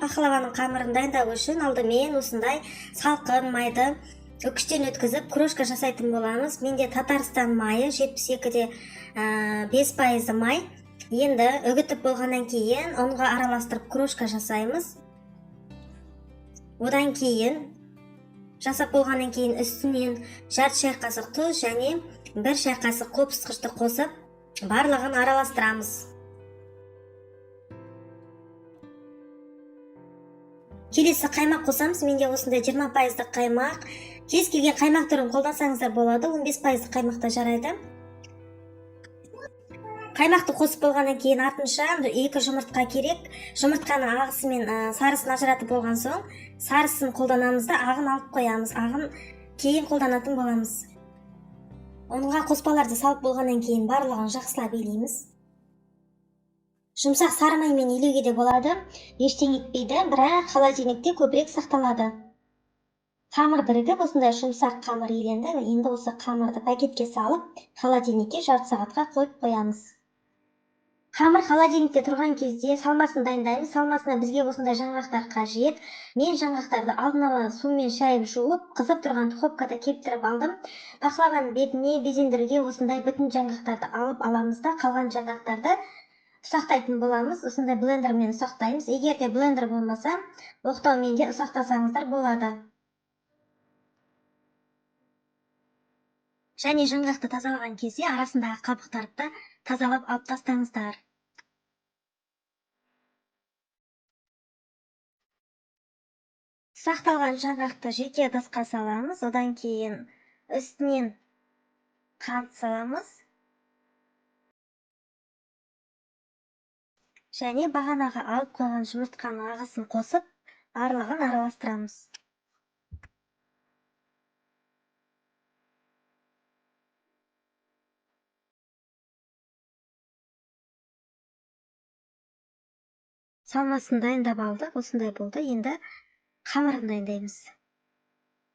Пахлаваның қамырын дайындау үшін алдымен осындай салқын майды үкіштен өткізіп, крошка жасайтын боламыз. Менде Татарстан майы, 72,5 пайызы май. Енді үгітіп болғаннан кейін ұнға араластырып, крошка жасаймыз. Одан кейін, жасап болғаннан кейін, үстінен жарты шай қасық тұз және 1 шай қасық қопсытқышты қосып, барлығын араластырамыз. Келесі қаймақ қосамыз. Менде осындай 20 пайыздық қаймақ. Кез келген қаймақ түрін қолдансаңыздар болады, 15 пайыздық қаймақ та жарайды. Қаймақты қосып болғаннан кейін, артынша екі жұмыртқа керек. Жұмыртқаны ағысы мен сарысын ажыратып болған соң, сарысын қолданамыз да, ағын алып қоямыз. Ағын кейін қолданатын боламыз. Ұнға қоспаларды салып болғаннан кейін, барлығын жақсылап илейміз. Жұмсақ сары маймен илеуге де болады, ештеңе етпейді, бірақ холодильникте көбірек сақталады. Қамыр бірігіп, осындай жұмсақ қамыр иленді. Енді осы қамырды пакетке салып, холодильникке жарты сағатқа қойып қоямыз. Қамыр холодильникте тұрған кезде салмасын дайындаймыз. Салмасына бізге осындай жаңғақтар қажет. Мен жаңғақтарды алдын ала сумен шайып, жуып, қызып тұрған духовкада кептіріп алдым. Пахлаваның бетіне безендіруге осындай бүтін жаңғақтарды алып аламыз да, қалған жаңғақтарды ұсақтайтын боламыз. Осындай блендермен ұсақтаймыз. Егер де блендер болмаса, оқтаумен де ұсақтасаңыздар болады. Және жаңғақты тазалаған кезде арасындағы қабықтарды да тазалап алып тастаңыздар. Ұсақталған жаңғақты жеке ыдысқа саламыз. Одан кейін үстінен қант саламыз және бағанағы алып қойған жұмыртқаның ағысын қосып, барлығын араластырамыз. Салмасын дайындап алдық, осындай болды. Енді қамырын дайындаймыз.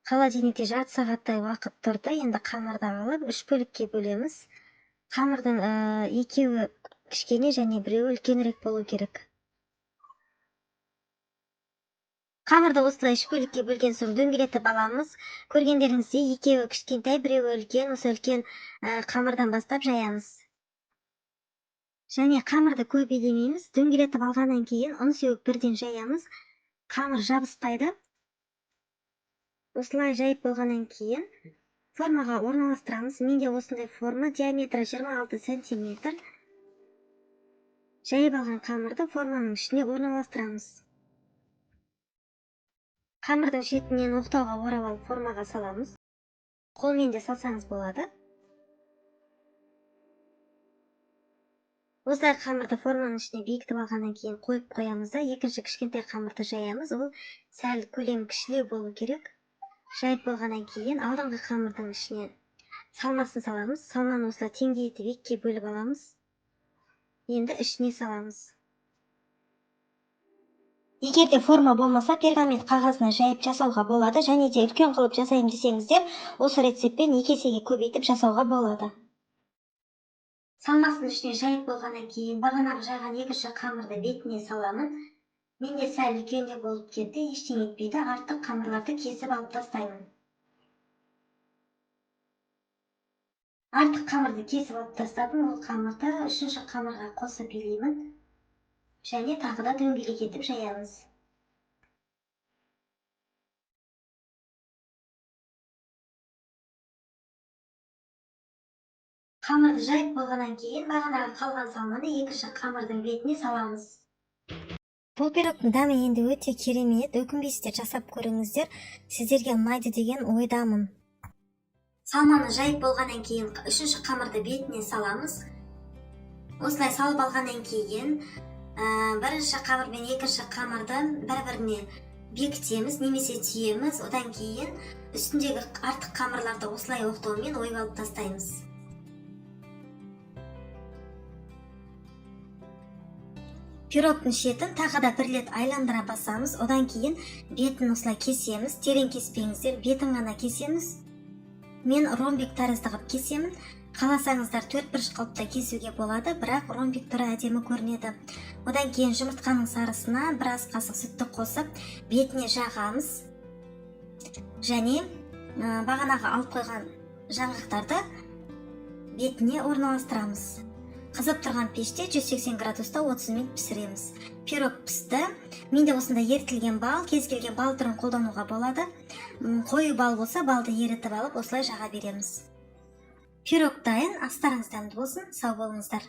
Холодильникте жарты сағаттай уақыт тұрды. Енді қамырды алып, үш бөлікке бөлеміз. Қамырдың екеуі кішкене және біреуі үлкенірек болу керек. Қамырды осылай үш бөлікке бөлген соң, дөңгелетіп аламыз. Көргендеріңіздей, екеуі кішкентай, біреуі үлкен. Осы үлкен қамырдан бастап жаямыз. Және қамырды көп илемейміз. Дөңгелетіп алғаннан кейін ұн сеуіп, бірден жаямыз, қамыр жабыспайды. Осылай жайып болғаннан кейін, формаға орналастырамыз. Менде осындай форма, диаметрі 26 сантиметр. Жайып алған қамырды форманың ішіне орналастырамыз. Қамырдың шетінен оқтауға орап алып, формаға саламыз. Қолмен де салсаңыз болады. Осылай қамырды форманың ішіне бекітіп алғаннан кейін, қойып қоямыз да, екінші кішкентай қамырды жаямыз. Ол сәл көлемі кішілеу болу керек. Жайып болғаннан кейін, алдыңғы қамырдың ішіне салмасын саламыз. Салманы осылай теңдей етіп екіге бөліп аламыз. Енді ішіне саламыз. Егер де форма болмаса, пергамент қағазына жайып жасауға болады. Және де үлкен қылып жасаймын десеңіздер, осы рецептпен екі есеге көбейтіп жасауға болады. Салмасын ішіне жайып болғаннан кейін, бағанағы жайған екінші қамырды бетіне саламын. Менде сәл үлкендеу болып кетті, ештеңе етпейді. Артық қамырларды кесіп алып тастаймын. Артық қамырды кесіп алып тастадым. Ол қамырды үшінші қамырға қосып илеймін және тағы да дөңгелек етіп жаямыз. Қамырды жайып болғаннан кейін, бағанағы қалған салманы екінші қамырдың бетіне саламыз. Бұл пирогтың дәмі енді өте керемет, өкінбейсіздер. Жасап көріңіздер, сіздерге ұнайды деген ойдамын. Салманы жайып болғаннан кейін, үшінші қамырды бетіне саламыз. Осылай салып алғаннан кейін, бірінші қамыр мен екінші қамырды бір біріне бекітеміз немесе түйеміз. Одан кейін үстіндегі артық қамырларды осылай оқтаумен ойып алып тастаймыз. Пирогтың шетін тағы да бір рет айландыра басамыз. Одан кейін бетін осылай кесеміз. Терең кеспеңіздер, бетін ғана кесеміз. Мен ромбик тәрізді қылып кесемін. Қаласаңыздар, төрт бұрыш қылып та кесуге болады, бірақ ромбик түрі әдемі көрінеді. Одан кейін жұмыртқаның сарысына бір ас қасық сүтті қосып, бетіне жағамыз және бағанағы алып қойған жаңғақтарды бетіне орналастырамыз. Қызып тұрған пеште 180 градуста 30 минут пісіреміз. Пирог пісті. Менде осындай ерітілген бал, кез келген бал түрін қолдануға болады. Қою бал болса, балды ерітіп алып, осылай жаға береміз. Пирог дайын. Астарыңыз дәмді болсын, сау болыңыздар!